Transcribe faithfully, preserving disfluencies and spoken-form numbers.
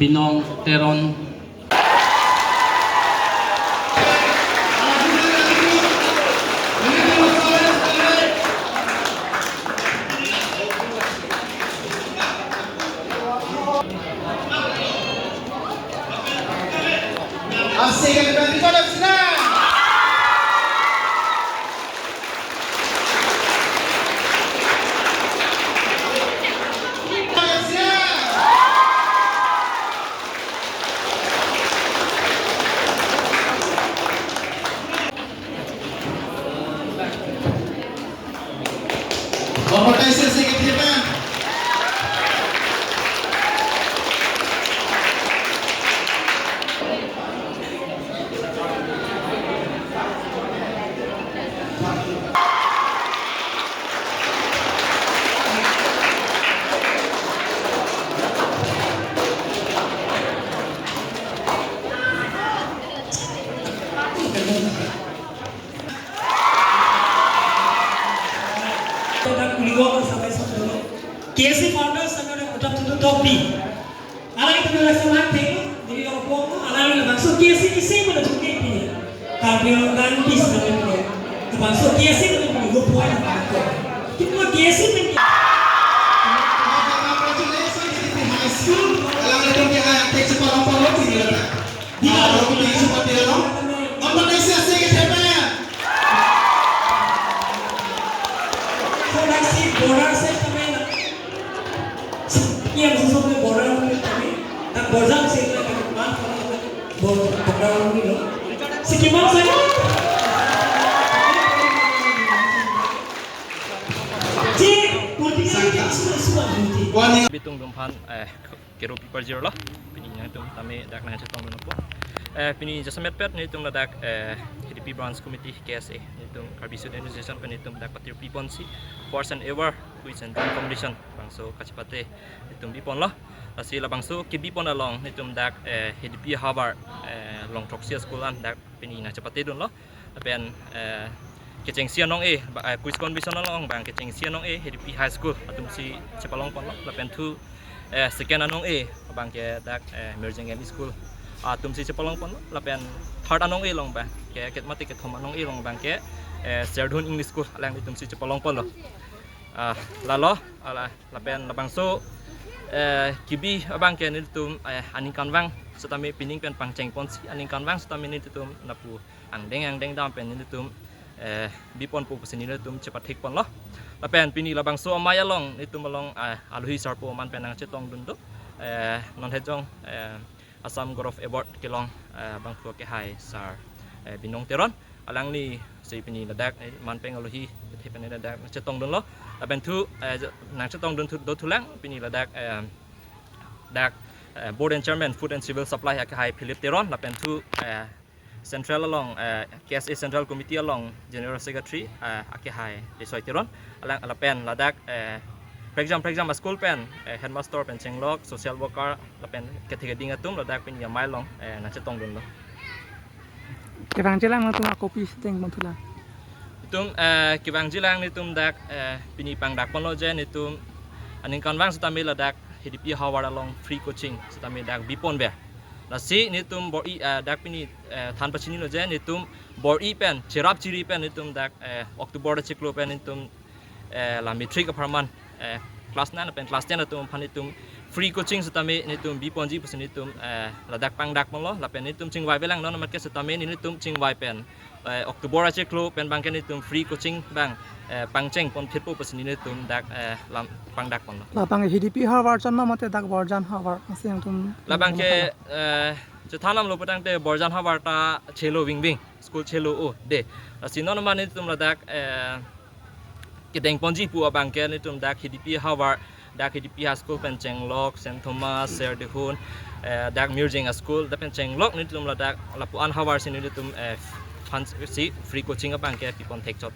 Binong Teron. K S A founder, Secretary, Uttar Pradesh, top B. Alangtum lason thenglo, diri ongpong, alangli labangso K S A isi mana jumke pi. Karbi Anglong dan bis na pi. Labangso K S A mana pi, go point na pi. Kita K S A pen. Congratulations, K S A High School. Alangtum ke ayang tek sepalang palang tinggal. Di kalau kita sempat dia lo. Nomor desa sih kita pen. So, next border seh kami na. Yang susun ke border kami, tak border seh kita kan man kalau border kami lo. Sikimang saya. Cik, politik kita semua semua politik. Bitung Dumphan, eh, Kero Pipar Jiro lo, pini nangtum tame dak nangchetongdun apot. Eh, pini jasemet pet nelitum ladak, eh, H D P Branch Committee K S A, nelitum Karbi Student Association pen nelitum dak patir piponsi, first and ever quiz and drawing competition, bangso kachepate nelitum biponlo. Lasi labangso kebipon along nelitum dak, eh, H D P Havar, eh, Longthroksi School an dak pini nangchepatedunlo. Lapen, eh, kechengsi anong-e, ba, eh, quiz competition along bang kechengsi anong-e H D P High School atumsi chepalongponlo. Lapen thu, eh, second anong-e bang ke dak, eh, Mirjeng M E School atumsi chepalongponlo. Lapen third anong-e along bang ke, ke mate kethom anong-e along bang ke, eh, Serdhun English School alanglitumsi chepalongponlo. Ah, lalo, ala, lapen labangso, eh, kebi abang ke nelitum, eh, aningkanvang setame pining pen pangchengponsi, aningkanvang setame nelitum lapu angdeng angdeng dam pen nelitum, eh, biponpo pusi nelitum chepathekponlo. Lapen pini labangso amei along nelitum along, eh, alohi sarpo aman pen nangchetongdun do, eh, non hejong, eh, Assam Gaurav Award kelong, eh, bangphu akehai sir, eh, Binong Teron. Alanglisi pini ladak, eh, man pen alohi, the pen ladak chetongdunlo. Lapen thu, eh, nangchetongdun thu, do thulang, pini ladak, eh, dak, eh, Board and Chairman Food and Civil Supply akehai Philip Teron, lapen thu, eh, Central along, eh, K S A Central Committee along General Secretary, eh, akehai Desoi Teron, alang lapen ladak, eh, prekjam prekjam a-school pen, eh, headmaster pen chenglok, social worker, lapen kethe keding atum ladak pini amei along, eh, nangchetongdunlo. Kevangjilang nangtum akopi siteng bang thulang. Itum, eh, kevangjilang nelitum dak, eh, pini pangdakponlo je nelitum aningkanvang setame ladak H D P Havar along free coaching setame dak biponver. Lasi nelitum bor-i, eh, dak pini, eh, than pachinilo je nelitum bor-i pen, cherap chiri pen nelitum dak, eh, October chiklo pen nelitum, eh, la matric apharman, eh, class nine pen class ten atum aphan nelitum free coaching setame nelitum biponji pusi nelitum, eh, ladak pangdakponlo, lapen nelitum chingvaivelang non amat ke setame nelitum chingvai pen, eh, October achiklo pen bang ke nelitum free coaching bang, eh, pangchengponphitpo pusi nelitum dak, eh, lam pangdakponlo. Labang H D P Havar chot ma mate dak Borjan Havar, masih yang tum. Labang ke, eh, chethan damlo putangte Borjan Havar ta chelo vingving, school chelo o de. Lasi non amat nelitum ladak, eh, kedengponji pu abang ke nelitum dak H D P Havar, dak H D P High School pen chenglok, Saint Thomas, Serdihun, eh, dak Mirjeng a-school, dak pen chenglok nelitum ladak lapu-an havar si nelitum, eh, fund si free coaching abang ke piponthek chot.